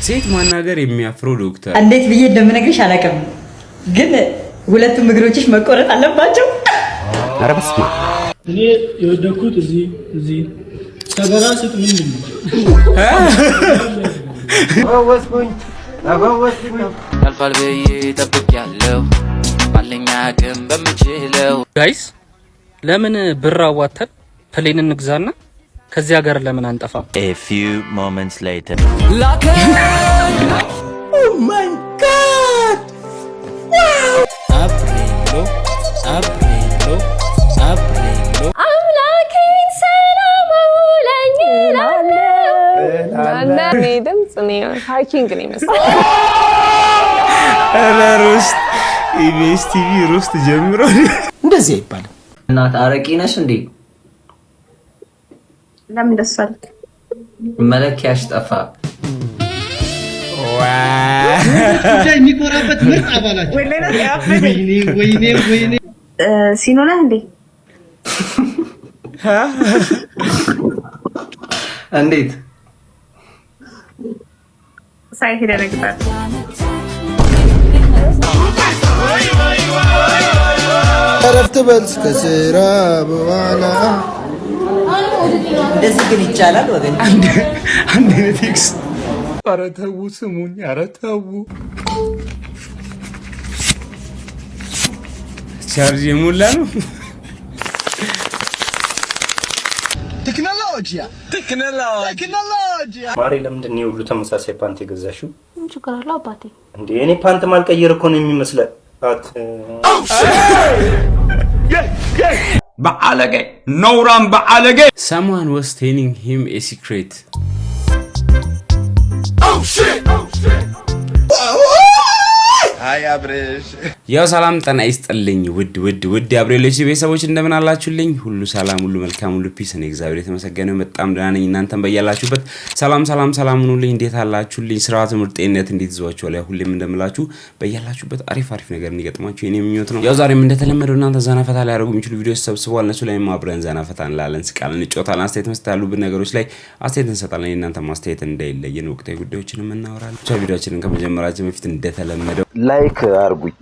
ሴት ማናገር የሚያፍረው ዶክተር። እንዴት ብዬ እንደምነግርሽ አላውቅም፣ ግን ሁለቱም እግሮችሽ መቆረጥ አለባቸው። ኧረ በስመ አብ። እኔ የወደኩት እዚህ እዚህ ሰገራ ስጥ ምንድን ነው? ያልፋል ብዬ ጠብቄያለሁ ባለኝ አቅም በምችለው። Guys፣ ለምን ብር አዋተን plane እንግዛና ከዚህ ሀገር ለምን አንጠፋም? A few moments later. Oh my God! አብሬሎ አብሬሎ አብሬሎ። አምላኬን ሰላም አውለኝ እላለሁ። እኔ ድምፅ እኔ hiking ነው ይመስላል። ኧረ roast፣ ኢቢኤስ ቲቪ roast ጀምሮ። እንደዚህ አይባልም። እናት አረቂ ነሽ እንዴ? ለምን ደስ አልክ? መለኪያሽ ጠፋ። የሚኮራበት ምርጥ አባላቸው። ወይኔ ወይኔ ወይኔ! ሲኖ ነህ እንዴ? እንዴት? ሳይህ ይደነግጣል። እረፍት በል ከስራ በኋላ። እንደዚህ ግን ይቻላል ወገን? አንድ አይነት ኤክስ። ኧረ ተው ስሙኝ፣ ኧረ ተው። ቻርጅ የሞላ ነው። ቴክኖሎጂያ ቴክኖሎጂያ። ማሬ፣ ለምንድን ነው የሁሉ ተመሳሳይ ፓንት የገዛሽው? ምን ችግር አለው አባቴ? እንዴ፣ እኔ ፓንት ማልቀይር እኮ ነው የሚመስለው። አት በአለጌ፣ ነውራም፣ በአለጌ። Someone was telling him a secret. አይ አብርሽ። ያው ሰላም ጤና ይስጥልኝ ውድ ውድ ውድ የአብሬሎች ቤተሰቦች፣ እንደምን አላችሁልኝ? ሁሉ ሰላም፣ ሁሉ መልካም፣ ሁሉ peace። እኔ እግዚአብሔር የተመሰገነ በጣም ደህና ነኝ። እናንተም በያላችሁበት ሰላም ሰላም ሰላም ሁኑልኝ። እንዴት አላችሁልኝ? ስራ፣ ትምህርት፣ ጤንነት እንዴት ይዟችኋል? ያው ሁሌም እንደምላችሁ በያላችሁበት አሪፍ አሪፍ ነገር እንዲገጥማችሁ የኔ ምኞት ነው። ያው ዛሬም እንደተለመደው እናንተ ዘና ፈታ ሊያደርጉ የሚችሉ ቪዲዮዎች ሰብስበዋል። እነሱ ላይም አብረን ዘና ፈታ እንላለን፣ ስቃለን፣ እንጫወታለን። አስተያየት መስጠት ያሉብን ነገሮች ላይ አስተያየት እንሰጣለን። የእናንተ አስተያየት እንዳይለየን ወቅታዊ ጉዳዮችንም እናወራለን። ብቻ ቪዲዮችንን ከመጀመራችን በፊት እንደተለመደው like አርጉኝ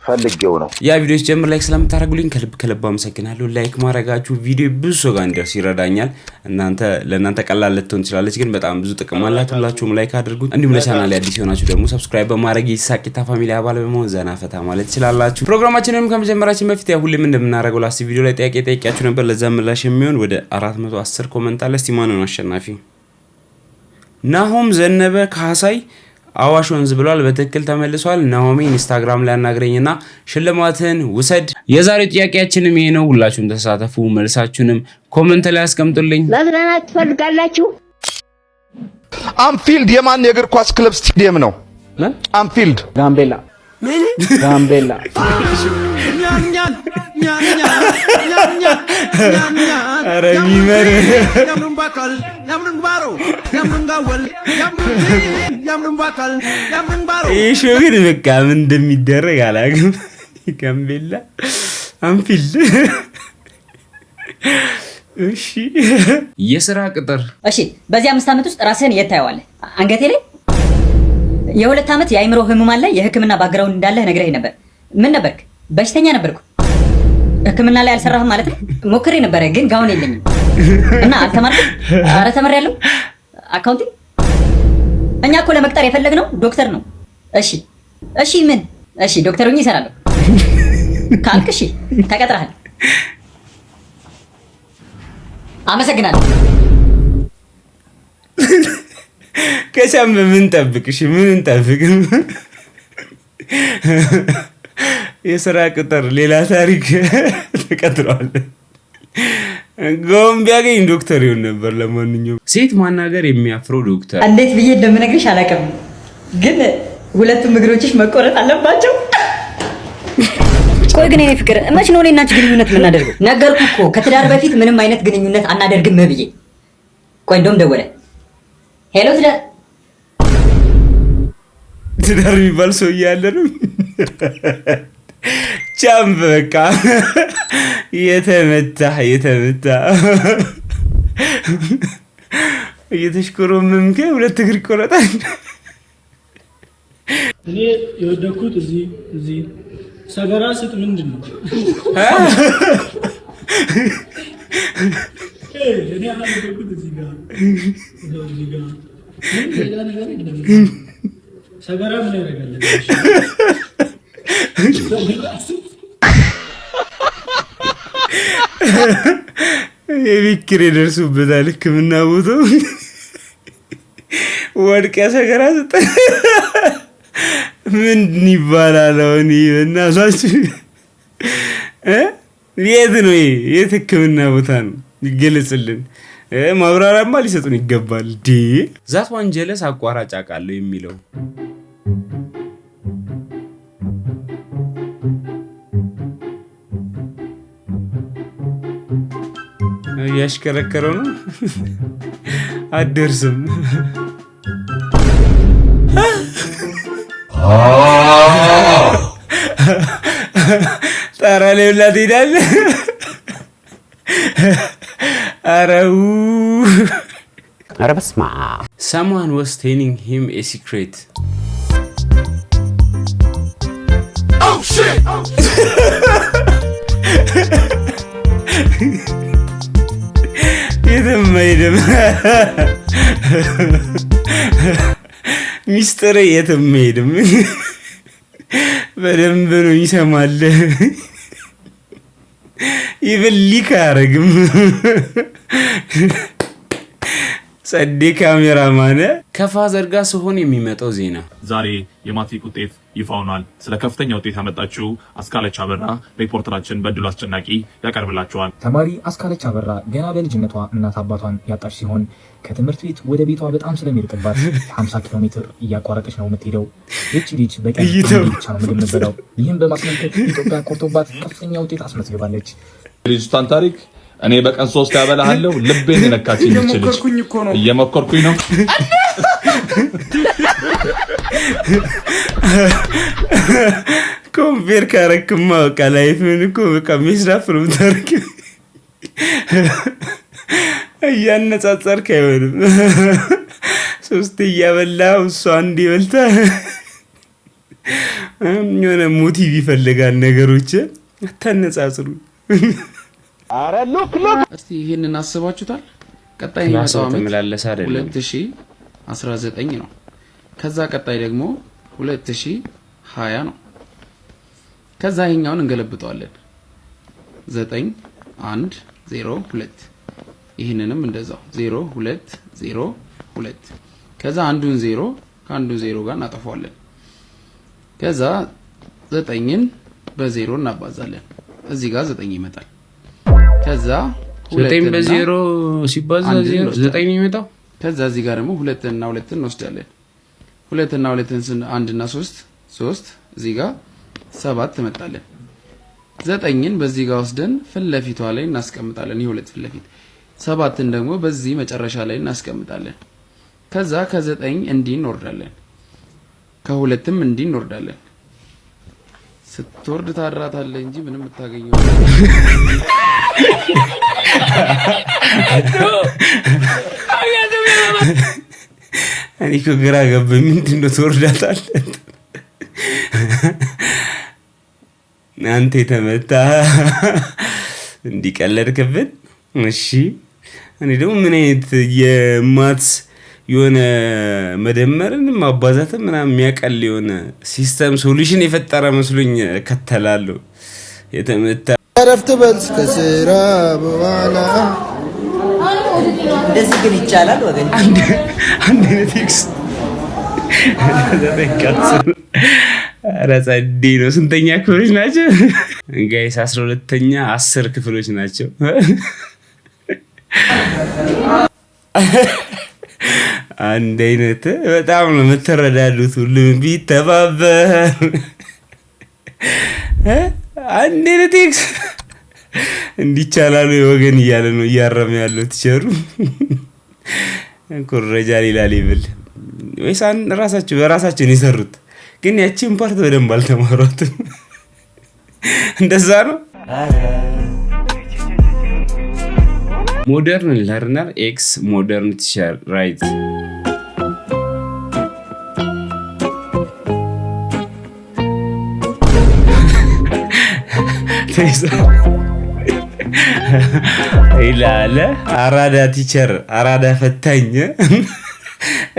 ፈልጌው ነው። ያ ቪዲዮ ሲጀምር like ስለምታደርጉልኝ ከልብ ከልብ አመሰግናለሁ። Like ማድረጋችሁ ቪዲዮ ብዙ ሰው ጋር እንዲደርስ ይረዳኛል። እናንተ ለእናንተ ቀላል ልትሆን ትችላለች፣ ግን በጣም ብዙ ጥቅም አላት። ሁላችሁም like አድርጉት። እንዲሁም ለቻናል አዲስ የሆናችሁ ደግሞ subscribe በማድረግ የሳቂታ family አባል በመሆን ዘና ፈታ ማለት ትችላላችሁ። ፕሮግራማችንንም ከመጀመራችን በፊት ያው ሁሌም እንደምናደርገው last ቪዲዮ ላይ ጥያቄ ጠይቂያችሁ ነበር። ለዛ ምላሽ የሚሆን ወደ 410 comment አለ። እስቲ ማን ነው አሸናፊ? ናሆም ዘነበ ካሳይ አዋሽ ወንዝ ብሏል። በትክክል ተመልሷል። ናሆሜ፣ ኢንስታግራም ላይ አናግረኝና ሽልማትን ውሰድ። የዛሬው ጥያቄያችንም ይሄ ነው። ሁላችሁም ተሳተፉ። መልሳችሁንም comment ላይ አስቀምጡልኝ። መዝናናት ትፈልጋላችሁ? አንፊልድ የማን የእግር ኳስ ክለብ ስቴዲየም ነው? አንፊልድ። ጋምቤላ፣ ጋምቤላ። ኧረ የሚመር። ይህ show ግን በቃ ምን እንደሚደረግ አላውቅም። ጋምቤላ አንፊልድ። እሺ፣ የስራ ቅጥር። እሺ፣ በዚህ 5 ዓመት ውስጥ ራስህን የት ታየዋለህ? አንገቴ ላይ። የ2 ዓመት የአእምሮ ህሙማን ላይ የህክምና background እንዳለህ ነግረኸኝ ነበር። ምን ነበርክ? በሽተኛ ነበርኩ። ህክምና ላይ አልሰራህም ማለት ነው? ሞክሬ ነበረ ግን ጋውን የለኝም። እና አልተማርክም? ኧረ ተምሬያለሁ። Accounting። እኛ እኮ ለመቅጠር የፈለግነው ዶክተር ነው። እሺ እሺ፣ ምን? እሺ፣ ዶክተር ሆኜ እሰራለሁ ካልክ እሺ፣ ተቀጥረሃል። አመሰግናለሁ። ከቻም ምን ጠብቅ? እሺ፣ ምን እንጠብቅ? የስራ ቅጥር ሌላ ታሪክ፣ ተቀጥሯል። ጎን ቢያገኝ ዶክተር ይሆን ነበር። ለማንኛውም ሴት ማናገር የሚያፍረው ዶክተር። እንዴት ብዬ እንደምነግርሽ አላውቅም፣ ግን ሁለቱም እግሮችሽ መቆረጥ አለባቸው። ቆይ ግን የኔ ፍቅር፣ መች ነው እኔና አንቺ ግንኙነት የምናደርገው? ነገርኩህ እኮ ከትዳር በፊት ምንም አይነት ግንኙነት አናደርግም ብዬ። ቆይ እንደውም ደወለ። Hello ትዳር። ትዳር የሚባል ሰው እያለ ነው። ቻምፕ በቃ የተመታ የተመታ እየተሽኮረመምከ ሁለት እግር ይቆረጣል። እኔ የወደኩት እዚህ እዚህ ሰገራ ስጥ ምንድን ነው? እኔ አሁን የወደኩት እዚህ ጋር እዚህ ጋር ምንም ሌላ ነገር የለም። ሰገራ ምን ያደርጋል? ሰገራ ስጥ። የቤት ኪራይ ደርሶበታል። ሕክምና ቦታው ወድቀ ሰገራ ስጥ ምንድን ይባላል? አሁን ይሄ በእናታችሁ እ የት ነው ይሄ? የት ሕክምና ቦታ ነው? ይገለጽልን። ማብራሪያማ ሊሰጡን ይገባል። ዲ that one ጀለስ አቋራጭ አውቃለሁ የሚለው። እያሽከረከረው ነው። አትደርስም። ጣራ ላይ ሁላ ትሄዳለህ። ኧረ ኧረ በስመ አብ። Someone was telling him a secret. Oh shit! የትም አይሄድም። ሚስጥር የትም አይሄድም። በደንብ ነው ይሰማል። Even leak አያደርግም። ጸዴ cameraman። ከ father ጋር ስሆን የሚመጣው ዜና። ዛሬ የማትሪክ ውጤት ይፋ ሆኗል። ስለ ከፍተኛ ውጤት ያመጣችው አስካለች አበራ ሪፖርተራችን በድሉ አስጨናቂ ያቀርብላችኋል። ተማሪ አስካለች አበራ ገና በልጅነቷ እናት አባቷን ያጣች ሲሆን ከትምህርት ቤት ወደ ቤቷ በጣም ስለሚርቅባት 50 ኪሎ ሜትር እያቋረጠች ነው የምትሄደው። ይቺ ልጅ በቀን አንዴ ብቻ ነው ምግብ የምትበላው። ይህም በማስመልከት ኢትዮጵያ ኮርቶባት ከፍተኛ ውጤት አስመዝግባለች። ልጅቷን ታሪክ እኔ በቀን ሶስት ያበላሃለሁ። ልቤን የነካችኝ ይህች ልጅ። እየሞከርኩኝ እኮ ነው። እየሞከርኩኝ ነው። Compare ካረክማ በቃ life ን እኮ በቃ messed up ነው የምታደርጊው። እያነጻጸርክ አይሆንም። ሶስት እያበላ እሷ አንድ ይበልታ የሆነ motive ይፈልጋል። ነገሮች አታነጻጽሩ። እስቲ ይህንን አስባችሁታል? ቀጣይ Class የሚመጣው ዓመት በተመላለሰ አይደለም። 2019 ነው። ከዛ ቀጣይ ደግሞ 2020 ነው። ከዛ ይሄኛውን እንገለብጠዋለን። 9 1 0 2፣ ይህንንም እንደዛው 0 2 0 2። ከዛ አንዱን 0 ከአንዱ 0 ጋር እናጠፋዋለን። ከዛ ዘጠኝን በዜሮ እናባዛለን። እዚህ ጋር 9 ይመጣል። ከዛ ዘጠኝ ሁለትና በዜሮ ሲባዛ አንድን ዜሮ እንወስዳለን። 9 ነው የሚመጣው። ከዛ እዚህ ጋር ደግሞ ሁለትና ሁለትን እንወስዳለን። ሁለትና ሁለትን አንድና ሶስት ሶስት፣ እዚህ ጋር 7 ትመጣለን። ዘጠኝን በዚህ ጋር ወስደን ፊት ለፊቷ ላይ እናስቀምጣለን። የሁለት ፊት ለፊት፣ ሰባትን ደግሞ በዚህ መጨረሻ ላይ እናስቀምጣለን። ከዛ ከ9 እንዲህ እንወርዳለን። ከሁለትም እንዲህ እንወርዳለን። ስትወርድ ታድራታለህ እንጂ ምንም የምታገኘው እኔ እኮ ግራ ገባኝ። ምንድን ነው ትወርዳታለህ? አንተ የተመታ እንዲቀለድክብን። እሺ እኔ ደግሞ ምን አይነት የ maths የሆነ መደመርን ማባዛትን ምናምን የሚያቀል የሆነ system solution የፈጠረ መስሎኝ እከተላለሁ። የተመታ። እረፍት በል ከስራ በኋላ። እንደዚህ ግን ይቻላል ወገን? አንድ አይነት X 9 ከ10። ኧረ ጸዴ ነው። ስንተኛ ክፍሎች ናቸው guys? 12ኛ 10 ክፍሎች ናቸው። አንድ አይነት በጣም ነው የምትረዳዱት። ሁሉም ቢተባበር አንድ አይነት X እንዲቻላሉ ወገን እያለ ነው እያረመ ያለው teacher ኡ። ኩረጃ ሌላ level ወይስ ራሳቸው በራሳቸው ነው የሰሩት? ግን ያቺን part በደንብ አልተማሯትም። እንደዛ ነው። Modern learner x modern teacher, right? ተይዘ ይላል። አራዳ teacher፣ አራዳ ፈታኝ።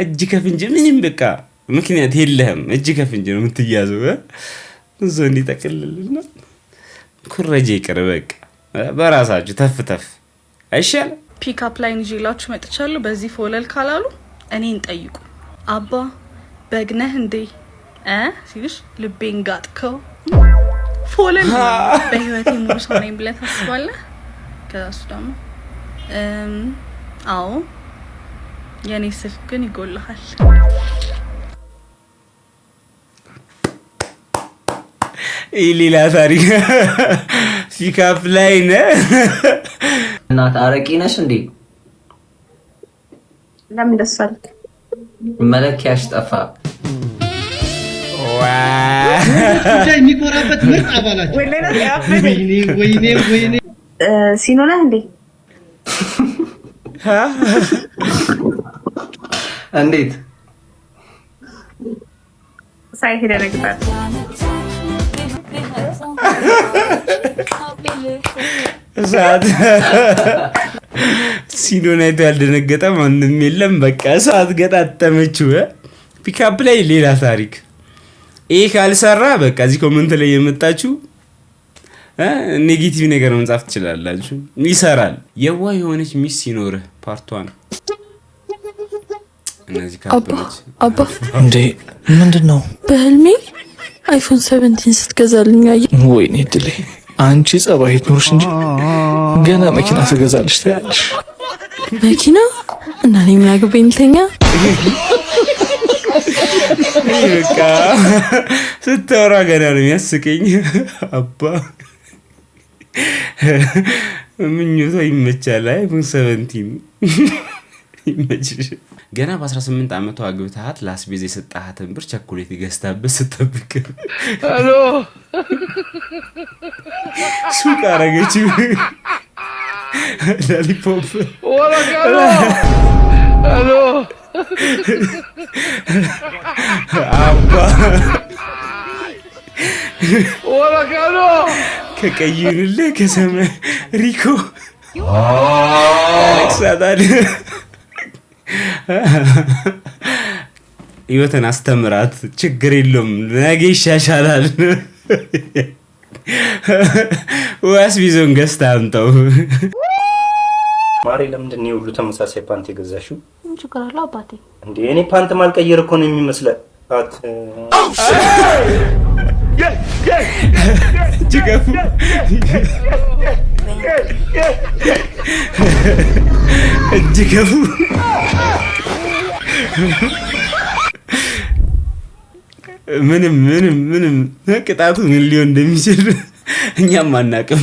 እጅ ከፍንጅ ምንም በቃ ምክንያት የለህም። እጅ ከፍንጅ ነው የምትያዘው። እዞ እንዲጠቅልልና ኩረጃ ይቅር። በቃ በራሳችሁ ተፍ ተፍ አይሻልም? Pick up line ይዤላችሁ መጥቻለሁ። በዚህ ፎለል ካላሉ እኔን ጠይቁ። አባ በግነህ እንዴ ሲልሽ ልቤን ጋጥከው ፎለል። በህይወቴ ሙሉ ሰው ነኝ ብለህ ታስባለህ? ከዛ እሱ ደግሞ አዎ፣ የእኔ ስልክ ግን ይጎልሃል። ይህ ሌላ ታሪክ። Pickup line። እናት አረቂ ነሽ እንዴ? ለምን ደስ አልክ? መለኪያሽ ጠፋ። ጉዳይ የሚኮራበት ምርጥ አባላቸው። ወይኔ ወይኔ ወይኔ። ሲኖ ነህ እንዴ? እንዴት? ሳይህ ይደነግጣል። እሳት ሲኖን አይቶ ያልደነገጠ ማንም የለም። በቃ እሳት ገጣጠመችው። Pickup line ሌላ ታሪክ። ይህ ካልሰራ በቃ እዚህ comment ላይ የመጣችሁ negative ነገር መጻፍ ትችላላችሁ። ይሰራል። የዋ የሆነች ሚስት ሲኖርህ part one። እነዚህ couple ኦች አባ። እንዴ፣ ምንድን ነው? በህልሜ iPhone 17 ስትገዛልኝ አየሁ። ወይኔ ድሌ፣ አንቺ ጸባይ ኑርሽ እንጂ ገና መኪና ትገዛለሽ ትያለሽ። መኪና እና እኔ ምን አገባኝ፣ ልተኛ። በቃ ስታወራ ገና ነው የሚያስቀኝ። አባ ምኞቷ ይመቻል። iPhone 17 ይመችሽ። ገና በ18 ዓመቷ አግብተሃት ለአስቤዛ የሰጣሃትን ብር ቸኮሌት ገዝታበት ስጠብቅ Hello። ሱቅ አረገችው። Lollipop። Hello። አባ ከቀይ ይሁንልህ ከሰማይ ሪኮ ያለቅሳታል። ህይወትን አስተምራት፣ ችግር የለውም ነገ ይሻሻላል። ዋስ ቢዞን ገዝተህ አምጣው። ማሬ፣ ለምንድን ነው የሁሉ ተመሳሳይ ፓንት የገዛሽው? ምን ችግር አለው አባቴ? እንዴ፣ እኔ ፓንት ማልቀይር እኮ ነው የሚመስለው። አት ጅገፉ እጅ ገፉ። ምንም ምንም ምንም ቅጣቱ ምን ሊሆን እንደሚችል እኛም አናውቅም።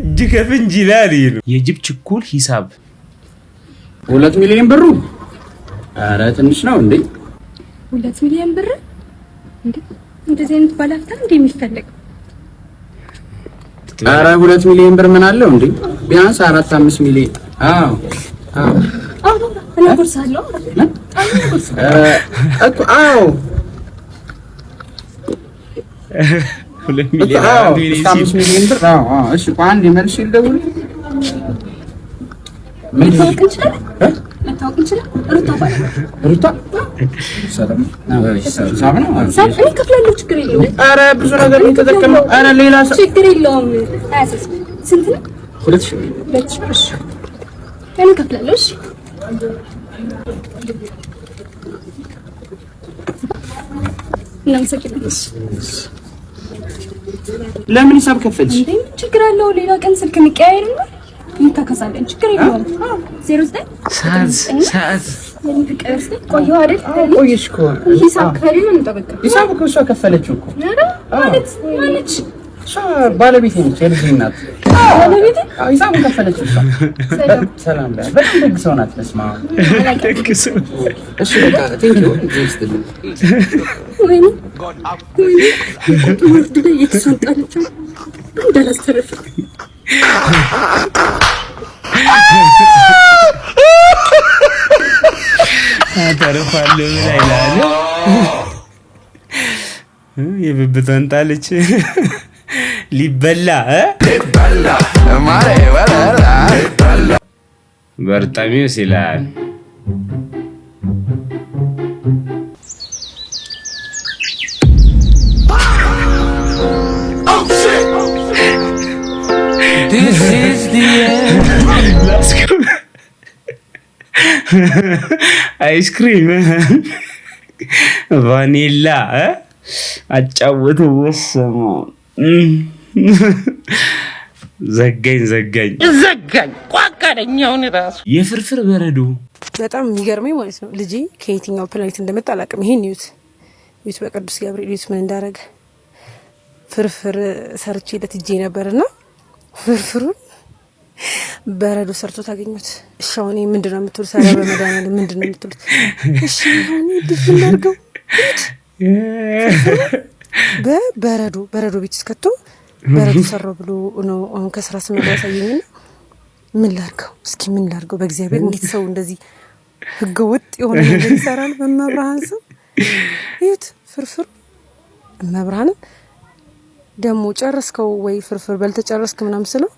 እጅ ከፍንጅ ይላል። ይህ ነው የጅብ ችኩል ሂሳብ። 2 ሚሊዮን ብሩ ኧረ ትንሽ ነው እንዴ? 2 ሚሊዮን ብር እንዴ? እንደዚህ አይነት ባለሀብት እንዴ የሚፈለግ? ኧረ 2 ሚሊዮን ብር ምን አለው እንዴ? ቢያንስ 4 5 ሚሊዮን። አዎ። እኔ አጎርሳለሁ። እኮ አዎ። 2 ሚሊዮን። አዎ። 4 ሚሊዮን። እስከ 5 ሚሊዮን ብር። አዎ። እሺ ቆይ አንዴ መልሼ ልደውል። መታወቅ እንችላለን? መታወቅ እንችላለን? ሩታ እባላለሁ። ሩታ፣ ሰላም ነው? ሂሳብ እኔ እከፍላለሁ፣ ችግር የለውም። ኧረ ብዙ ነገር ነው የተጠቀመው። ኧረ ሌላ ሰው ችግር የለውም። አያሳስብም። ስንት ነው? 2000። 2000 ብር። እሺ እኔ እከፍላለሁ። እሺ እናመሰግናለን። ለምን ሂሳብ ከፈልሽ? እንዴ ምን ችግር አለው? ሌላ ቀን ስልክ እንቀያየርና እንካካሳለን። ችግር የለውም። አዎ 09 ሰዓት ሰዓት። የኔ ፍቅር እስኪ ቆየሁ አይደል? ቆየሽ እኮ። ሂሳብ ክፈልና እንውጣ በቃ። ሂሳብ እኮ እሷ ከፈለችው እኮ። ኧረ ማለት ማለች? እሷ ባለቤቴ ነች፣ የልጄ እናት። ባለቤቴ? አዎ፣ ሂሳቡን ከፈለችው እሷ። ሰላም። ሰላም በያ። በጣም ደግ ሰው ናት። በስመ አብ። ደግ ሰው። እሺ በቃ thank you፣ እግዚአብሔር ይስጥልኝ። ወይኔ ወይኔ፣ ወርድ ላይ የተሷን ጣለችው እንዳላስተረፈ። አተርፋለሁ ብላ ይላል። የብብቷን ጣለች። ሊበላ በርጣሚውስ ይላል። This is the end. Let's go. አይስክሪም ቫኒላ አጫወቱ። ወሰሙ ዘጋኝ ዘጋኝ ዘጋኝ ቋቃደኛውን ራሱ። የፍርፍር በረዶ። በጣም የሚገርመኝ ማለት ነው ልጄ ከየትኛው ፕላኔት እንደመጣ አላውቅም። ይሄን እዩት፣ እዩት፣ በቅዱስ ገብርኤል እዩት ምን እንዳደረገ። ፍርፍር ሰርቼለት እጄ ነበርና ፍርፍሩን በረዶ ሰርቶ ታገኙት። እሺ አሁን ምንድን ነው የምትሉት? ኧረ በመድኃኒዓለም ምንድን ነው የምትሉት? እሺ አሁን ልጅ ምን ላድርገው? በበረዶ በረዶ ቤት ውስጥ ከቶ በረዶ ሰራው ብሎ ነው አሁን ከስራ ስመጣ ያሳየኝና ምን ላድርገው? እስኪ ምን ላድርገው? በእግዚአብሔር እንዴት ሰው እንደዚህ ህገ ወጥ የሆነ ነገር ይሰራል? በመብርሃን ስም እዩት ፍርፍሩ። እመብርሃንን ደግሞ ጨረስከው ወይ፣ ፍርፍር በልተህ ጨረስክ ምናምን ስለው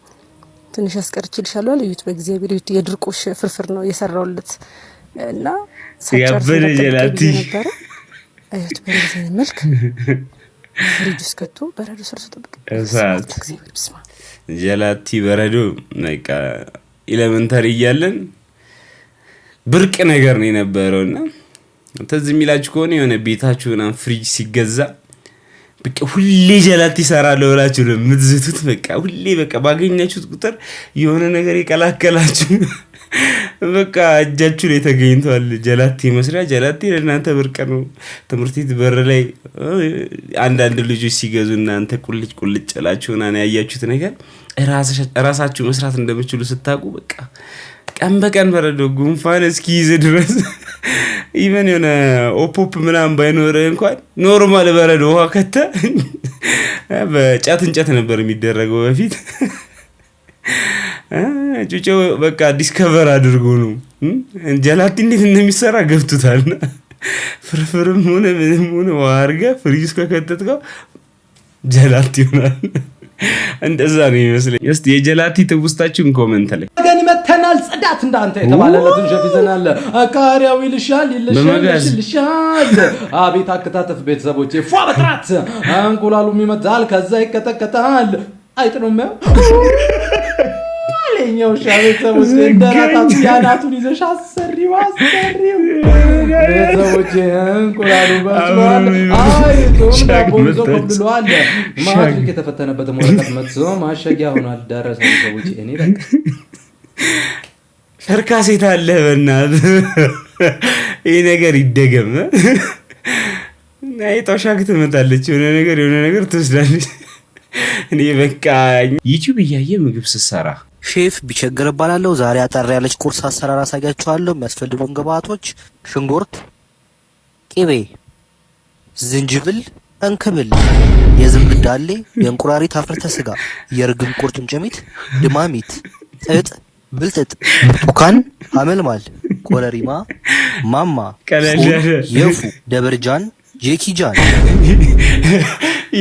ትንሽ አስቀርቼልሻለሁ አለ። እዩት በእግዚአብሔር እዩት፣ የድርቆሽ ፍርፍር ነው የሰራውለት እና ሳጨርስ ያበደ ጀላቲ። ነበረ። እዩት በእንደዚህ አይነት መልክ ፍሪጅ ውስጥ ከቶ በረዶ ሰርቶ ጠብቅ። እሳት። እግዚአብሔር ብስማ። ጀላቲ በረዶ በቃ elementary እያለን ብርቅ ነገር ነው የነበረው። እና ትዝ የሚላችሁ ከሆነ የሆነ ቤታችሁ ምናምን ፍሪጅ ሲገዛ በቃ ሁሌ ጀላቲ ይሰራለሁ ብላችሁ ነው የምትዝቱት። በቃ ሁሌ በቃ ባገኛችሁት ቁጥር የሆነ ነገር የቀላቀላችሁ በቃ እጃችሁ ላይ ተገኝቷል። ጀላቲ መስሪያ ጀላቲ ለእናንተ ብርቅ ነው። ትምህርት ቤት በር ላይ አንዳንድ ልጆች ሲገዙ እናንተ ቁልጭ ቁልጭ ላችሁ ምናምን ያያችሁት ነገር ራሳችሁ መስራት እንደምችሉ ስታውቁ በቃ ቀን በቀን በረዶ ጉንፋን እስኪይዝ ድረስ፣ even የሆነ ኦፖፕ ምናምን ባይኖር እንኳን normal በረዶ ውሃ ከተ በጫት እንጨት ነበር የሚደረገው በፊት። ጩጬው በቃ discover አድርጎ ነው ጀላቲ እንዴት እንደሚሰራ ገብቶታል። ፍርፍርም ሆነ ምንም ሆነ ውሃ አድርገህ ፍሪጅ ውስጥ ከከተትከው ጀላቲ ይሆናል። እንደዛ ነው ይመስለኝ። እስቲ የጀላቲ ትውስታችሁን comment ላይ። ወገን መተናል። ጽዳት እንዳንተ የተባለለትን ሸፍ ይዘናል። ቃሪያው ይልሻል ይልሻል። በመጋዝ። ይልሻል። አቤት አከታተፍ ቤተሰቦቼ፣ ፏ በጥራት እንቁላሉም ይመጣል፣ ከዛ ይቀጠቀጣል። አይጥ ነው የሚያው አለኛው ሻ ቤተሰቦቼ፣ እንደራታቱ ያናቱን ይዘሽ አሰሪው አሰሪው። ቤተሰቦቼ እንቁላሉ በስሏል። አይጡም ዳቦ ይዞ ኮብልሏል። ማትሪክ የተፈተነበትን ወረቀት መጥቶ ማሸጊያ ሆኗል። ደረሰ ቤተሰቦቼ። እኔ በቃ ሸርካሴት አለ፣ በእናትህ ይህ ነገር ይደገም። አይጧ ሻክ ትመጣለች፣ የሆነ ነገር የሆነ ነገር ትወስዳለች። እኔ በቃ ዩቲዩብ እያየ ምግብ ስትሰራ። ሼፍ ቢቸግር እባላለሁ። ዛሬ አጠር ያለች ቁርስ አሰራር አሳያችኋለሁ። የሚያስፈልጉን ግብአቶች ሽንኩርት፣ ቅቤ፣ ዝንጅብል፣ እንክብል፣ የዝንብ ዳሌ፣ የእንቁራሪት አፍርተ ስጋ፣ የእርግብ ቁርጭምጭሚት፣ ድማሚት፣ ጥጥ፣ ብልጥጥ፣ ብርቱካን፣ ሐመልማል፣ ኮረሪማ፣ ማማ፣ ቀለል ፉል፣ ያለ። የፉ፣ ደበርጃን፣ ጄኪጃን።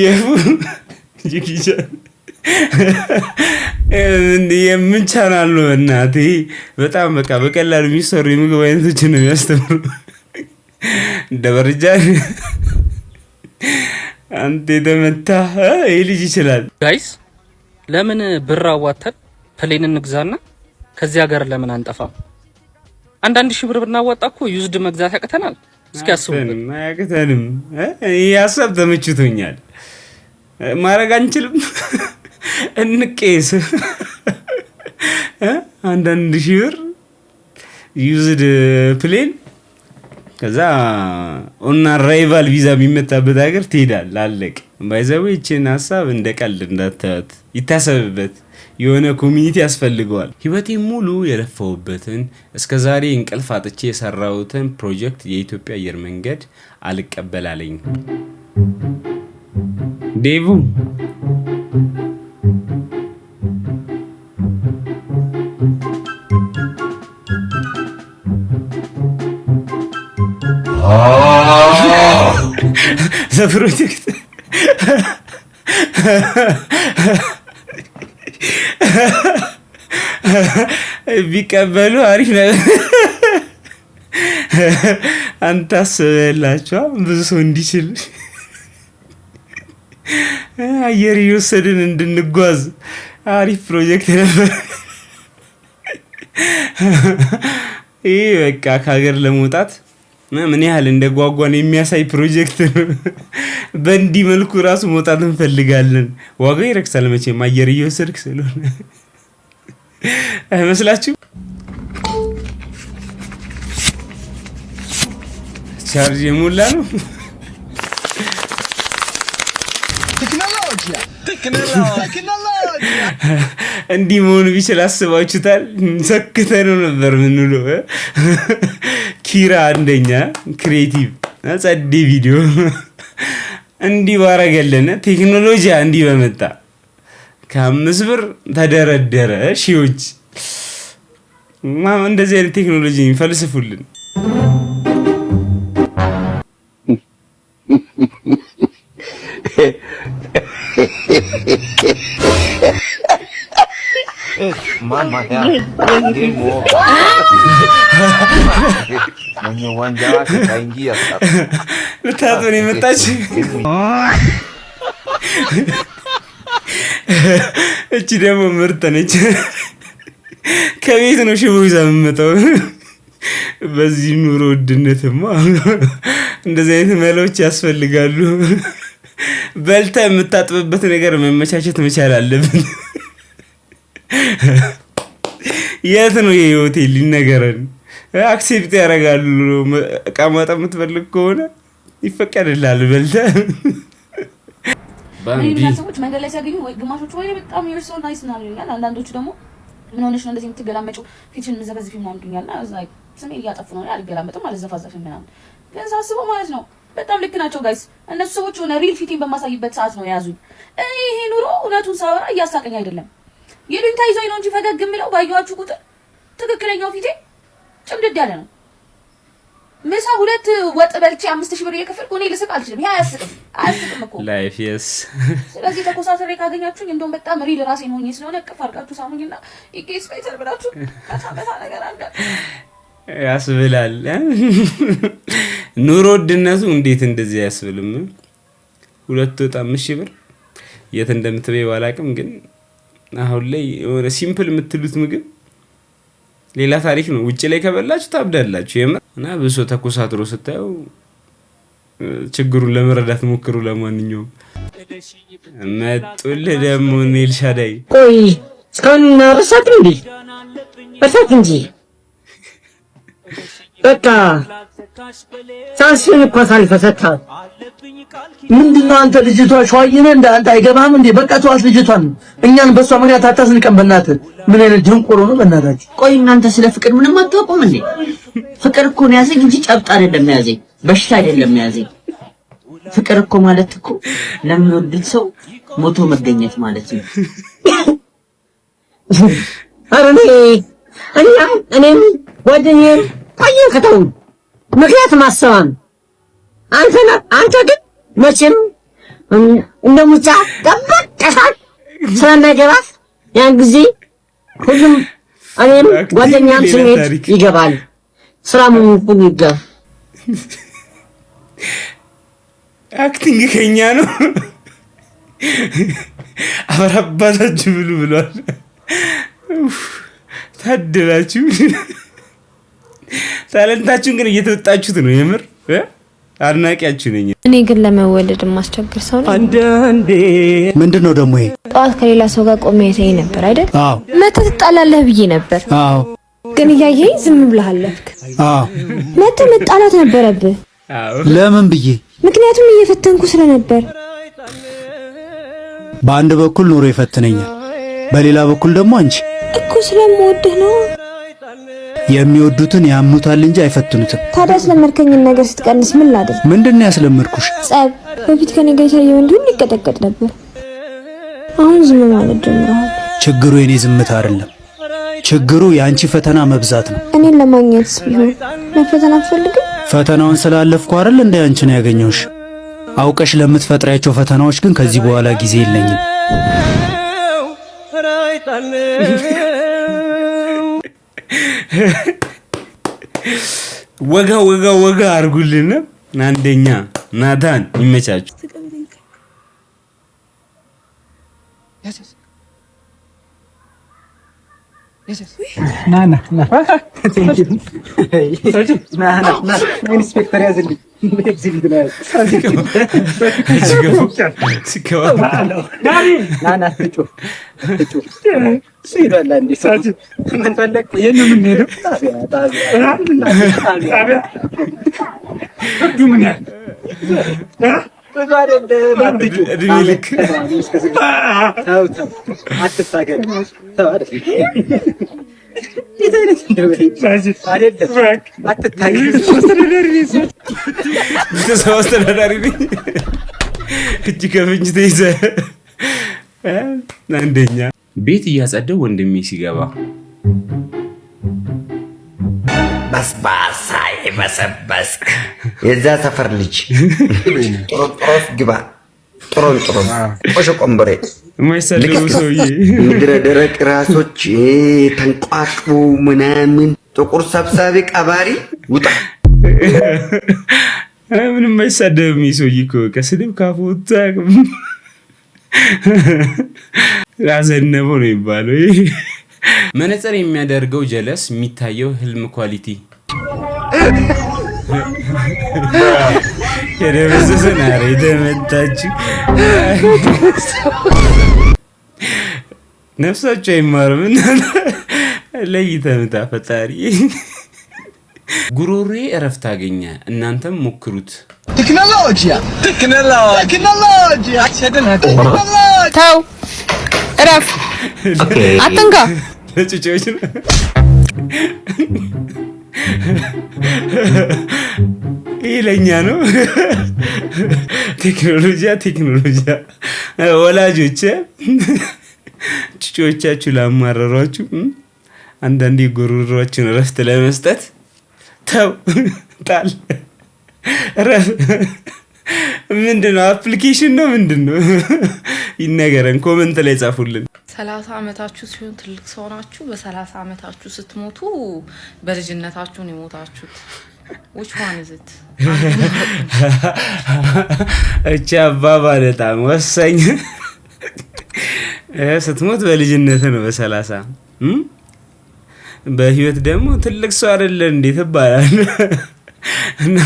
የፉ ጄኪጃን የምን ቻናል ነው? እናቴ በጣም በቃ በቀላሉ የሚሰሩ የምግብ አይነቶችን ነው የሚያስተምሩ። ደበርጃን አንተ የተመታ ይህ ልጅ ይችላል። Guys፣ ለምን ብር አዋተን plane እንግዛና ከዚህ ሀገር ለምን አንጠፋም? አንዳንድ ሺህ ብር ብናዋጣ እኮ used መግዛት ያቅተናል። እስኪ አስቡበት። አያቅተንም። ይህ ሀሳብ ተመችቶኛል። ማድረግ አንችልም? እንቄስ አንዳንድ ሺህ ብር used plane፣ ከዛ on arrival ቪዛ የሚመታበት ሀገር ትሄዳል። አለቅ። By the way ይችን ሀሳብ እንደ ቀልድ እንዳታዩት፣ ይታሰብበት። የሆነ community ያስፈልገዋል። ህይወቴ ሙሉ የለፋሁበትን፣ እስከ ዛሬ እንቅልፍ አጥቼ የሰራሁትን ፕሮጀክት የኢትዮጵያ አየር መንገድ አልቀበላለኝ። ዴቭ the project ቢቀበሉ አሪፍ ነበር። አንተ አስበህላቸዋ ብዙ ሰው እንዲችል አየር እየወሰድን እንድንጓዝ አሪፍ ፕሮጀክት ነበር። ይህ በቃ ከሀገር ለመውጣት ምን ያህል እንደጓጓን የሚያሳይ ፕሮጀክት ነው። በእንዲህ መልኩ ራሱ መውጣት እንፈልጋለን። ዋጋው ይረክሳል መቼም አየር እየወሰድክ ስለሆነ አይመስላችሁም? ቻርጅ የሞላ ነው። እንዲህ መሆኑ ቢችል አስባችሁታል? ሰክተነው ነበር ምንውለው። ኪራ አንደኛ creative ጸዴ ቪዲዮ እንዲህ ባረገልን ቴክኖሎጂ እንዲህ በመጣ ከ5 ብር ተደረደረ ሺዎች። እንደዚህ አይነት ቴክኖሎጂ ፈልስፉልን። Mama game over. Mwenye uwanja wake kaingia sasa. ልታጥብ የመጣች እቺ ደግሞ ምርጥ ነች። ከቤት ነው ሽቦ ይዛ የምመጣው። በዚህ ኑሮ ውድነትማ እንደዚህ አይነት መላዎች ያስፈልጋሉ። በልታ የምታጥብበት ነገር መመቻቸት መቻል አለብን። የት ነው ይሄ ሆቴል? ይነገረን። Accept ያደርጋሉ። እቃ ማጠብ የምትፈልግ ከሆነ ይፈቀድልሃል በልተህ። እኔና ሰዎች መንገድ ላይ ሲያገኙ ወይ ግማሾቹ ወይ በጣም you're so nice ምናምን ይሉኛል። አንዳንዶቹ ደግሞ ምን ሆነሽ ነው እንደዚህ የምትገላመጪው ፊትሽን የምትዘፈዝፊ ምናምን ይሉኛል። እና I was like ስሜን እያጠፉ ነው፣ አልገላመጥም፣ አልዘፋዘፍም ምናምን። ግን ሳስበው ማለት ነው በጣም ልክ ናቸው guys። እነሱ ሰዎች የሆነ real ፊቴን በማሳይበት ሰዓት ነው የያዙኝ። እኔ ይሄ ኑሮ እውነቱን ሳወራ እያሳቀኝ አይደለም። ይሉኝታ ይዞኝ ነው እንጂ ፈገግ የምለው ባየኋችሁ ቁጥር ትክክለኛው ፊቴ ጭምድድ ያለ ነው። ምሳ ሁለት ወጥ በልቼ 5,000 ብር እየከፈልኩ እኔ ልስቅ አልችልም። ይሄ አያስቅም፣ አያስቅም እኮ። Life, yes. ስለዚህ ተኮሳትሬ ካገኛችሁኝ እንደውም በጣም real ራሴን ሆኜ ስለሆነ እቅፍ አድርጋችሁ ሳሙኝና it gets better ብላችሁ መታ መታ ነገር አለ። ያስብላል። ኑሮ ውድነቱ እንዴት እንደዚህ አያስብልም? ሁለት ወጥ 5,000 ብር የት እንደምትበይ ባላቅም፣ ግን አሁን ላይ የሆነ simple የምትሉት ምግብ ሌላ ታሪክ ነው። ውጭ ላይ ከበላችሁ ታብዳላችሁ የምር። እና ብሶ ተኮሳትሮ ስታየው ችግሩን ለመረዳት ሞክሩ። ለማንኛውም መጡልህ ደግሞ እነ ኤልሻዳይ። ቆይ እስካሁን እርሳትም እንዴ? እርሳት እንጂ በቃ chance ን እኮ አሳልፈህ ሰጥተሃል። ምንድነው አንተ ልጅቷ ሸዋዬ ነህ እንደ አንተ አይገባህም እንዴ? በቃ ተዋት ልጅቷን። እኛን በሷ ምክንያት አታስንቀን በእናትህ። ምን አይነት ደንቆሮ ነው በእናታችሁ። ቆይ እናንተ ስለ ፍቅር ምንም አታውቁም እንዴ? ፍቅር እኮ ነው ያዘኝ እንጂ ጨብጥ አይደለም ያዘኝ፣ በሽታ አይደለም ያዘኝ። ፍቅር እኮ ማለት እኮ ለሚወዱት ሰው ሞቶ መገኘት ማለት ነው። ኧረ እኔ እኛም እኔም ጓደኛዬም ቆየን ከተውን ምክንያት ማሰባም አንተ አንተ ግን መቼም እንደ ሙጫ ጠበቅ ስለማይገባት ያን ጊዜ ሁሉም እኔም ጓደኛም ስንሄድ ይገባል። ስራ ሁሉ ይገባል። Acting ከኛ ነው። አበራባታችሁ ብሉ ብሏል። ታድላችሁ። Talent ኣችሁን ግን እየተወጣችሁት ነው። የምር አድናቂያችሁ ነኝ። እኔ ግን ለመወለድ የማስቸግር ሰው ነኝ። አንዳንዴ ምንድን ነው ደግሞ ይሄ? ጠዋት ከሌላ ሰው ጋር ቆሜ አይተኸኝ ነበር አይደል? አዎ። መተህ ትጣላለህ ብዬ ነበር። አዎ። ግን እያየኸኝ ዝም ብለህ አለፍክ። አዎ። መተህ መጣላት ነበረብህ። ለምን ብዬ? ምክንያቱም እየፈተንኩ ስለነበር። በአንድ በኩል ኑሮ ይፈትነኛል፣ በሌላ በኩል ደግሞ አንቺ። እኮ ስለምወድህ ነው። የሚወዱትን ያምኑታል እንጂ አይፈትኑትም። ታዲያ ያስለመድከኝን ነገር ስትቀንስ ምን ላድርግ? ምንድን ነው ያስለመድኩሽ? ጸብ። በፊት ከኔ ጋር የታየ ወንድ ሁሉ ይቀጠቀጥ ነበር። አሁን ዝም ማለት ጀምረሃል። ችግሩ የኔ ዝምታ አይደለም። ችግሩ የአንቺ ፈተና መብዛት ነው። እኔን ለማግኘትስ ቢሆን መፈተን አትፈልግም? ፈተናውን ስላለፍኩ አይደል እንደ አንቺን ያገኘሁሽ። አውቀሽ ለምትፈጥሪያቸው ፈተናዎች ግን ከዚህ በኋላ ጊዜ የለኝም። ወጋ ወጋ ወጋ አርጉልን። አንደኛ ናታን ይመቻችሁ። ና ና ና ና ና ኢንስፔክተር ያዝልኝ። ቤተሰብ አስተዳዳሪ ነኝ። እጅ ከፍንጅ ተይዘህ አንደኛ ቤት እያጸደው ወንድሜ ሲገባ በስባሳ የበሰበስክ የዛ ሰፈር ልጅ ጥሮጥሮስ ግባ ጥሮንጥሮስ ቆሾ ቆንበሬ የማይሳደቡ ሰውዬ ምድረ ደረቅ ራሶች ተንቋቅቡ ምናምን ጥቁር ሰብሳቢ ቀባሪ ውጣ። ምንም አይሳደብም ይህ ሰውዬ እኮ ከስድብ ካፉ ወጥቶ አያውቅም። አዘነበው ነው የሚባለው። መነጽር የሚያደርገው ጀለስ የሚታየው ህልም quality የደበዘዘ ናረ የተመታችው ነፍሳቸው አይማርም። እናንተ ለይተህ ምታ ፈጣሪ። ጉሮሬ እረፍት አገኘ። እናንተም ሞክሩት። ቴክኖሎጂያ ቴክኖሎጂያ ተው እረፍ፣ አትንካ። ለጩጬዎች ነው። ይህ ለእኛ ነው። ቴክኖሎጂያ ቴክኖሎጂያ። ወላጆች ጩጬዎቻችሁ ላማረሯችሁ አንዳንዴ ጉሮሯችሁን እረፍት ለመስጠት ተው ጣል እረፍ። ምንድን ነው application ነው ምንድን ነው? ይነገረን፣ comment ላይ ጻፉልን። 30 ዓመታችሁ ሲሆን ትልቅ ሰው ናችሁ። በ30 ዓመታችሁ ስትሞቱ በልጅነታችሁ ነው የሞታችሁት። Which one is it? እቺ አባባል በጣም ወሳኝ። ስትሞት በልጅነት ነው በ30፣ በህይወት ደግሞ ትልቅ ሰው አይደለ እንዴት ይባላል። እና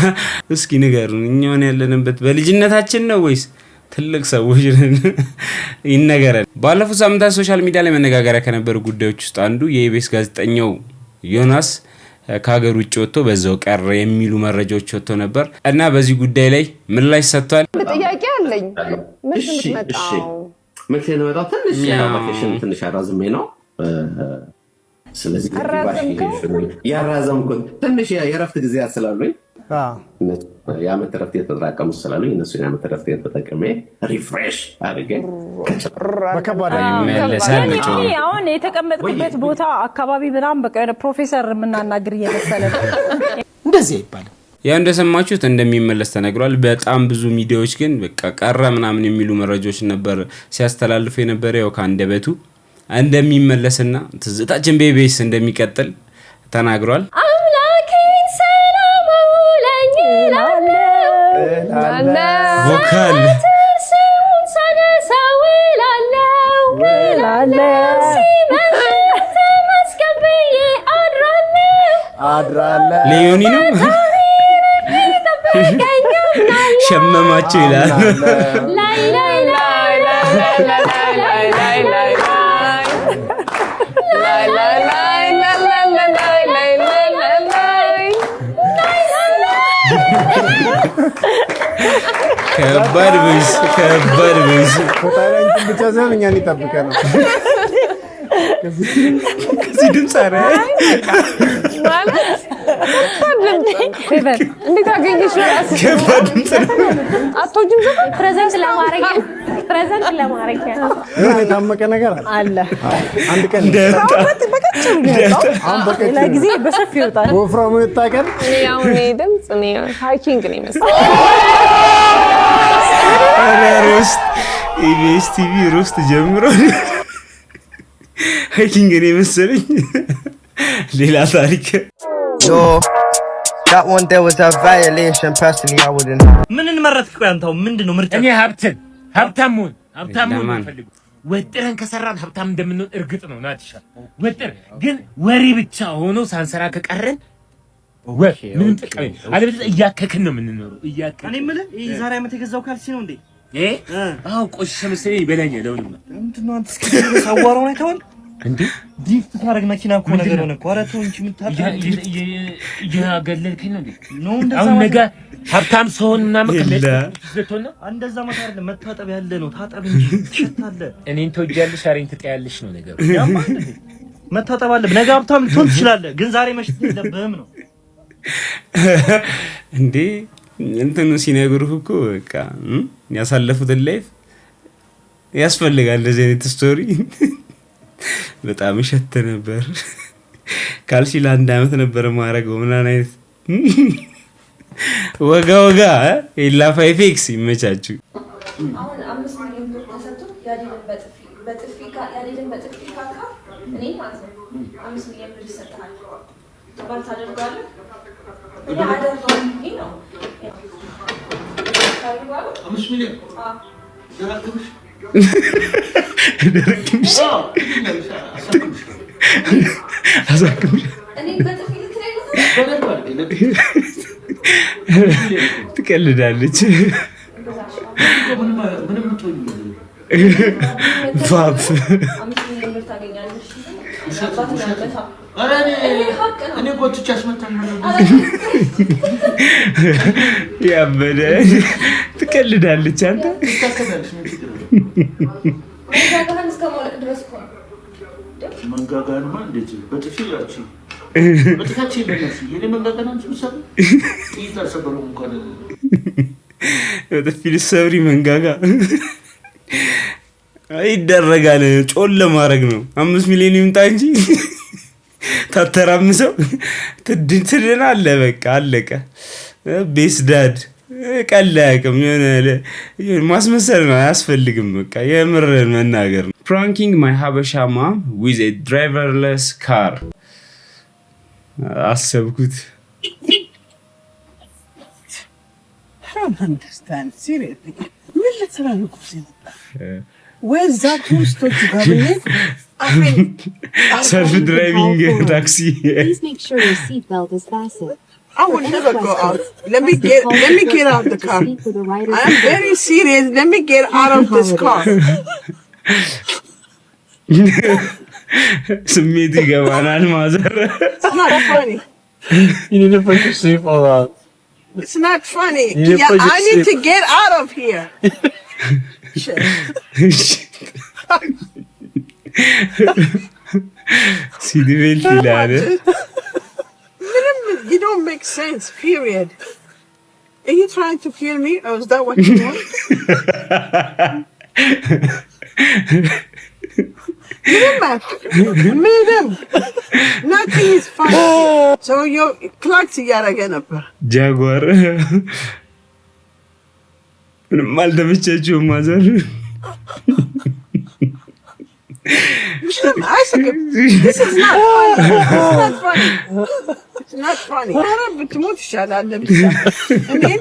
እስኪ ንገሩን፣ እኛውን ያለንበት በልጅነታችን ነው ወይስ ትልቅ ሰዎች ነን? ይነገረን። ባለፉት ሳምንታት social media ላይ መነጋገሪያ ከነበሩ ጉዳዮች ውስጥ አንዱ የኢቢኤስ ጋዜጠኛው ዮናስ ከሀገር ውጭ ወጥቶ በዛው ቀረ የሚሉ መረጃዎች ወጥቶ ነበር እና በዚህ ጉዳይ ላይ ምላሽ ሰጥቷል። ጥያቄ አለኝ። መቼ የምትመጣው? መቼ ነው የምመጣው? ትንሽ vacation ትንሽ አራዝሜ ነው። ስለዚህ ያራዘምኩት ትንሽ የእረፍት ጊዜያት ስላሉኝ፣ የዓመት እረፍት የተጠራቀሙ ስላሉኝ እነሱን የዓመት እረፍት ተጠቅሜ refresh አድርጌ ይመለሳል። አሁን የተቀመጥኩበት ቦታ አካባቢ ምናምን በቃ የሆነ ፕሮፌሰር የምናናግር እየመሰለ ነው። እንደዚህ አይባልም። ያው እንደሰማችሁት እንደሚመለስ ተነግሯል። በጣም ብዙ ሚዲያዎች ግን በቃ ቀረ ምናምን የሚሉ መረጃዎች ነበር ሲያስተላልፉ የነበረ። ያው ከአንደበቱ እንደሚመለስና ትዝታችን በኢቢኤስ እንደሚቀጥል ተናግሯል። አምላኬን ሰላም አውለኝ እላለሁ፣ vocal ስሙን ሳነሳ ውላለሁ ውላለሁ፣ ሲመሽ ተመስገን ብዬ አድራለሁ። ሌዮኒ ነው ሸመማቸው ይላል። ላይ ላይ ላይ ላይ ላይ ላይ ላይ ላይ ላይ ላይ ላይ ላይ። ከባድ voice፣ ከባድ voice። ፈጣሪ አንቺን ብቻ ሳይሆን እኛን ይጠብቀናል። ከዚህ ድምፅ አረ ማለት ከባድ ድምፅ እንዴት አገኘሽ? እራስሽ ከባድ ድምፅ ነው። አትወጂም ዘፈን? Present ለማድረግ የሆነ የታመቀ ነገር አለ። አለ። አንድ ቀን በቀጭኑ ነው የወጣው። አሁን በቀጭኑ ሌላ ጊዜ በሰፊው ይወጣል። በወፍራሙ የወጣ ቀን እኔ አሁን ይሄ ድምፅ እኔ hiking ነው የመሰለኝ። ኧረ roast፣ ኢቢኤስ ቲቪ roast ጀምሮ hiking እኔ መሰለኝ ሌላ ታሪክ። Yo, that one there was a violation. Personally, I wouldn't. ምንን መረጥክ? ቆይ አንተ አሁን ምንድን ነው ምርጫ? እኔ ሀብትን፣ ሀብታም መሆን፣ ሀብታም መሆን ነው ለማን? የምፈልገው። ወጥረን ከሰራን ሀብታም እንደምንሆን እርግጥ ነው። ናትሻ ወጥር ግን ወሬ ብቻ ሆኖ ሳንሰራ ከቀረን ምንም ጥቅም የለም። አለበለዚያ እያከክን ነው የምንኖረው። እያከክን። እኔ የምልህ ይሄ ዛሬ ዓመት የገዛው ካልሲ ነው እንዴ? እ አዎ፣ ቆሸሸ መሰለኝ፣ ይበላኛል። አሁንማ ምንድን ነው አንተ እስከ ድረስ አዋራውን አይተኸዋል? እንዴ? Drift ታደርግ መኪና እኮ ምንድን ነገር ነው? ሆነ እኮ። ኧረ ተው እንጂ የምታጠብ እያገለልከኝ ነው እንዴ? No፣ እንደዛ አሁን ማለት ነገ ሀብታም ስሆን ምናምን የለ። ልትሆን ነው። እንደዛ ማለት አይደለም። መታጠብ ያለ ነው። ታጠብ እንጂ ትሸታለህ። እኔን ትወጃለሽ፣ አሬን ትጠያለሽ ነው ነገሩ። ያማል እንዴ? መታጠብ አለብህ። ነገ ሀብታም ልትሆን ትችላለህ፣ ግን ዛሬ መሽተት የለብህም ነው። እንዴ፣ እንትኑ ሲነግሩህ እኮ በቃ ያሳለፉትን life ያስፈልጋል። እንደዚህ አይነት story። በጣም እሸት ነበር። ካልሲ ለአንድ አመት ነበር ማድረገው ምናምን አይነት ወጋ ወጋ ኤላ ፋይፌክስ ይመቻችሁ። አሁን 5 ሚሊዮን ብር ተሰጥቶ ያሬድን በጥፊ ካካ እኔ ማለት ነው 5 ሚሊዮን ብር ይሰጥሃል። ባል ታደርገዋለህ? እኔ አደርገዋለሁ ብዬ ነው። ታደርገዋለህ? 5 ሚሊዮን? አዎ። ደረክምሽ። ደረክምሽ፣ አሳክምሽ። እኔን በጥፊ ልትለኝ ነው? ትቀልዳለች። ምንም ፋፍ 5 ሚሊዮን ብር ታገኛለሽ። አባት ነው ያመጣው። ኧረ እኔ ይሄ ሀቅ ነው። እኔ ጎትቼ አስመታለሁ። ያበደ ትቀልዳለች። አንተ ትታከሚያለሽ። ምን ችግር አለው? መንጋጋህን እስከ ማውለቅ ድረስ እኮ ነው። መንጋጋንማ እንዴት በጥፊ ያቺ በጥፊያችን በነፍስ የኔ መንጋጋን አንቺ ምሳሌ ጥይት አልሰበረውም እንኳን። በጥፊ ልትሰብሪ መንጋጋ ይደረጋል። ጮል ለማድረግ ነው። 5 ሚሊዮን ይምጣ እንጂ ታተራምሰው ትድናለህ። በቃ አለቀ። Best dad ቀልድ አያውቅም። የሆነ ማስመሰል ነው፣ አያስፈልግም። በቃ የምር መናገር ነው። Pranking my ሀበሻ mom with a driverless car አሰብኩት። I don't understand. Seriously. ምን ልትሰራ ነው ቁርስ የመጣ? ወይ እዛ ቱሪስቶቹ ጋር ብንሄድ Self driving taxi. Please make sure your seatbelt is fastened. I will never go out. Let me get out of the car. I am very serious. Let me get out of this car. ስሜቱ ይገባናል mother። It's not funny. You need to put your seatbelt on. It's not funny. You need to Yeah, put your I need to seat- get out of here. Shit. Seat belt ይላል። ምንም you don't make sense. Period. Are you trying to kill me, or is that what you want? ምንም ምንም nothing is funny. ሰውየው ክላክስ እያደረገ ነበር። ጃጓር ምንም አልተመቻችሁም mother። ምንም አያስቅም። This is not funny. It's not funny. It's not funny. ኧረ ብትሞት ይሻላል። ብቻ እኔን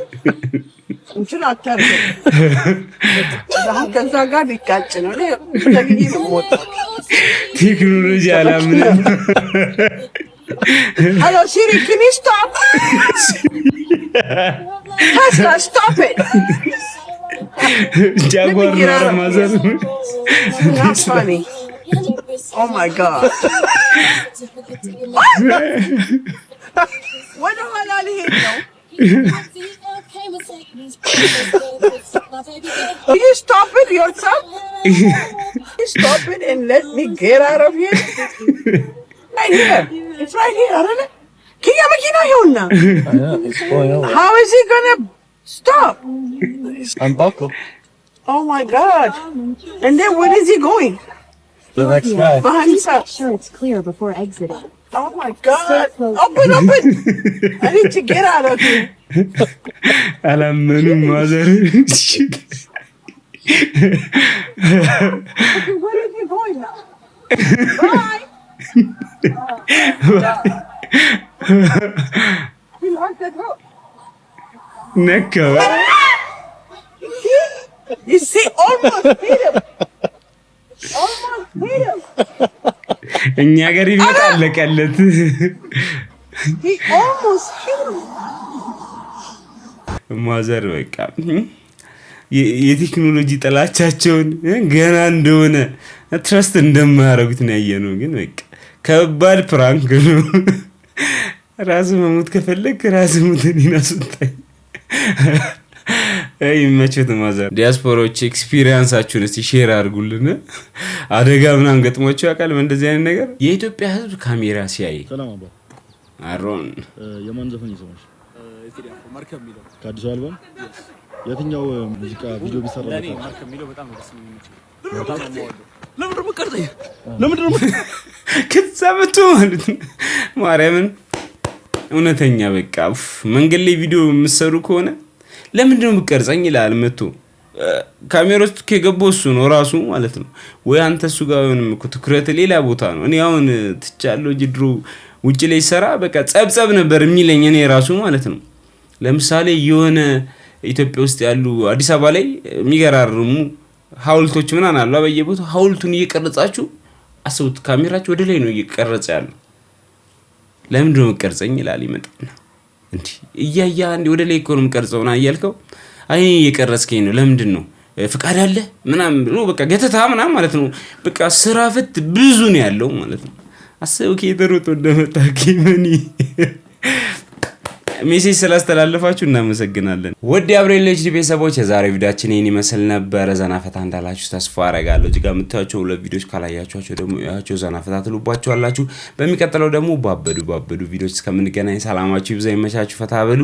እንትን አታርገኝ። አሁን ከዛ ጋር ሊጋጭ ነው። እኔ ተብዬ ነው የምወጣው። ቴክኖሎጂ አላምንም። Hello Siri, can you stop? Tesla, stop it. ጃጓር ነው። ኧረ mother። It's not funny. Oh my God. ወደ ኋላ ሊሄድ ነው። Can you stop it yourself? You stop it and let me get out of here? Right here. It's right here, አይደለ? ኪያ መኪና ይኸውና። Yeah, it's pulling over. How is he gonna stop? Unbuckle. Oh my God. And then where is he going? The next guy. Behind Please us. make sure it's clear before exiting. Oh my God. Open, open. I need to get out of here. አላመኑም mother። Okay, where are you going now? Bye. You like that hook? ነካው። You see, almost hit him. Almost hit him. እኛ ሀገር ይመጣ አለቀለት። He almost hit him. ማዘር በቃ የቴክኖሎጂ ጥላቻቸውን ገና እንደሆነ trust እንደማያደርጉት ነው ያየነው። ግን በቃ ከባድ prank ነው። ራስ መሞት ከፈለግ ራስ ሙት፣ እኔን አስወጣኝ። ይመችዎት ማዘር። ዲያስፖራዎች experience ኣችሁን እስቲ share አድርጉልን። አደጋ ምናምን ገጥሟቸው ያውቃል በእንደዚህ አይነት ነገር? የኢትዮጵያ ሕዝብ ካሜራ ሲያይ ሰላም አባ። አሮን። የማን ዘፈን እየሰማሽ? ከአዲሱ አልበም የትኛው ሙዚቃ ቪዲዮ ቢሰራ? ለእኔ መርከብ የሚለው በጣም ነው ደስ የሚመቸኝ። በጣም ነው የምወደው። ለምንድን ነው የምትቀርጸኝ? ለምንድን ነው? ከዛ መቶ ማለት ነው። ማርያምን እውነተኛ በቃ ኡፍ፣ መንገድ ላይ ቪዲዮ የምትሰሩ ከሆነ ለምንድን ነው የምትቀርጸኝ ይላል መቶ። ካሜራ ውስጥ ከገባው እሱ ነው ራሱ ማለት ነው። ወይ አንተ እሱ ጋር ሆንም እኮ ትኩረት ሌላ ቦታ ነው። እኔ አሁን ትቻለሁ እንጂ ድሮ ውጭ ላይ ሰራ በቃ ጸብጸብ ነበር የሚለኝ እኔ ራሱ ማለት ነው። ለምሳሌ የሆነ ኢትዮጵያ ውስጥ ያሉ አዲስ አበባ ላይ የሚገራርሙ ሐውልቶች ምናምን አሉ። በየቦታው ሐውልቱን እየቀረጻችሁ አስቡት። ካሜራችሁ ወደ ላይ ነው እየቀረጸ ያለው። ለምንድን ነው የምትቀርጸኝ ይላል። ይመጣና እንዲህ እያያ እንዲህ ወደ ላይ እኮ ነው የምቀርጸው ና እያልከው አይ እየቀረጽከኝ ነው፣ ለምንድን ነው፣ ፍቃድ አለ ምናምን ብሎ በቃ ገተታ ምናምን ማለት ነው። በቃ ስራ ፈት ብዙ ነው ያለው ማለት ነው። አስበው ከየት ሮጦ እንደመጣ። ኬመኒ message ስላስተላለፋችሁ እናመሰግናለን። ውድ የአብሬል HD ቤተሰቦች የዛሬ ቪዲዮአችን ይህን ይመስል ነበረ። ዘና ፈታ እንዳላችሁ ተስፋ አረጋለሁ። እዚህ ጋር የምታዩቸው ሁለት ቪዲዮች ካላያችኋቸው ደግሞ ያቸው ዘና ፈታ ትሉባችኋላችሁ። በሚቀጥለው ደግሞ ባበዱ ባበዱ ቪዲዮች እስከምንገናኝ ሰላማችሁ ይብዛ፣ ይመቻችሁ፣ ፈታ በሉ።